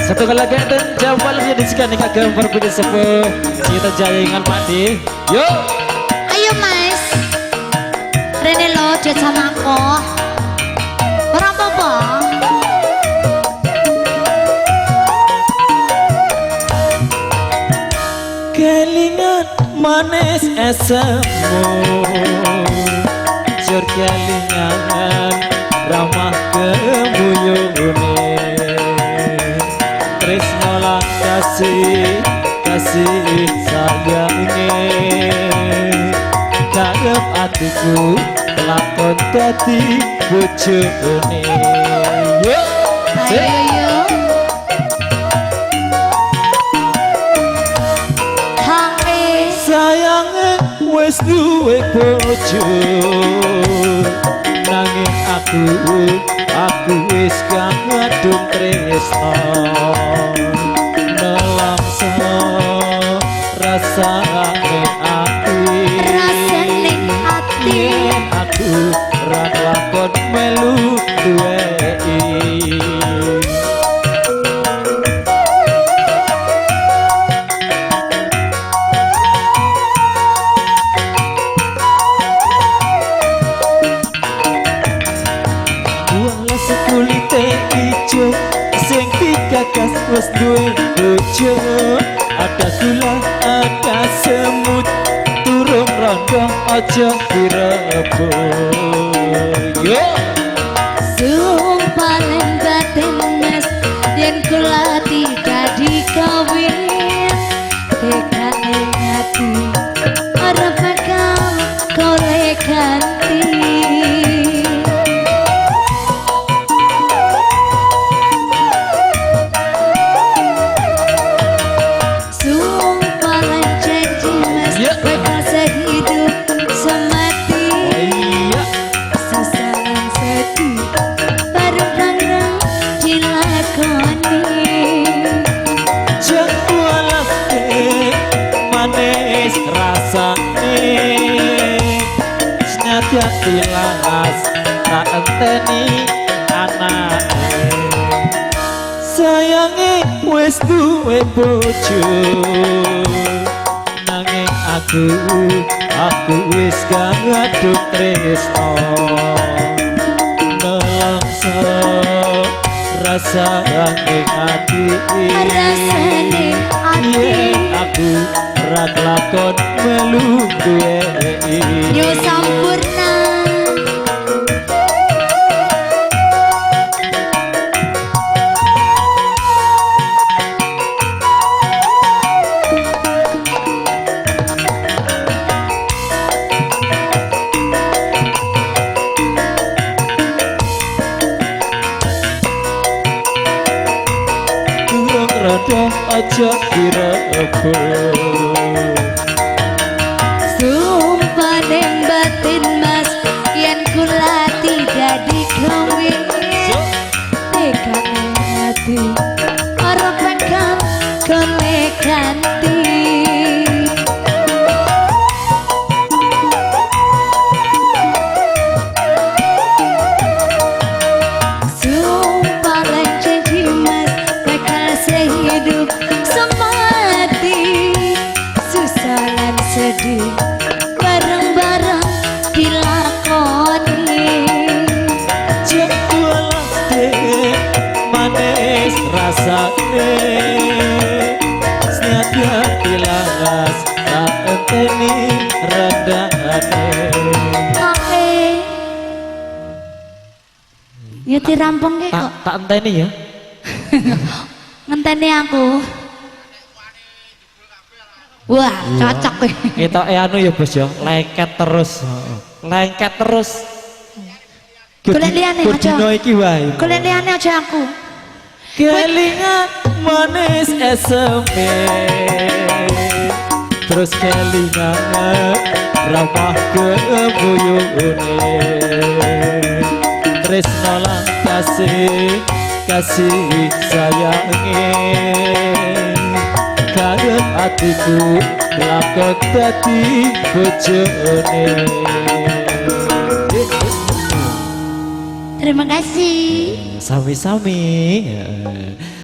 Satu kali lagi dan jawab menjadikan kagem berbeda sepuh kita jaringan Pak D. Yo. Ayo Mas. Rene lo jet sama aku. Ora apa-apa. Kelingan manis esemu, jur kelingan ramah kembuyune, tresno lan kasih kasih sayange, karep atiku lakon dadi bojone. Yo, ayo yo. Sayange wis duwe bojo, nanging aku wis kadung tresno, nelangso rasane ati, rasane ati, yen aku ra lakon melu duweki. Kulite ijo sing digagas wis duwe bojo, ada gula ada semut turung rondo aja direbut. Yo sumpah batin Mas yen kula tidak dikawin, tekane ati ora bakal golek ganti. Tilas tak enteni anake, sayange wis duwe bojo, nanging aku wis kadung tresno, nelangso rasane ati, rasane ati, yen aku ra lakon melu duweki. Yo sampurna. Durung rada aja direbut. Sumpah ning batin Mas yen kula tidak dikawin, tekane ati ora bakal golek ganti. Sumpah lan janji Mas bakal sehidup semati, susah lan sedih bareng-bareng dilakoni. Jengkulate manis rasane, senadyan tilas tak enteni rendane. Oke. Ya dirampungke kok. Tak enteni ya. Ngenteni aku. Wah, cocok kowe. Ketoke anu ya Bos ya, lengket terus. Lengket terus. Golek liyane aja. Dino iki wae. Golek liyane aja aku. Kelingan manis eseme, terus kelingan ramah kebuyune, tresno lan kasih kasih sayange, karep atiku lakon dadi bojone. Terima kasih. Sami-sami.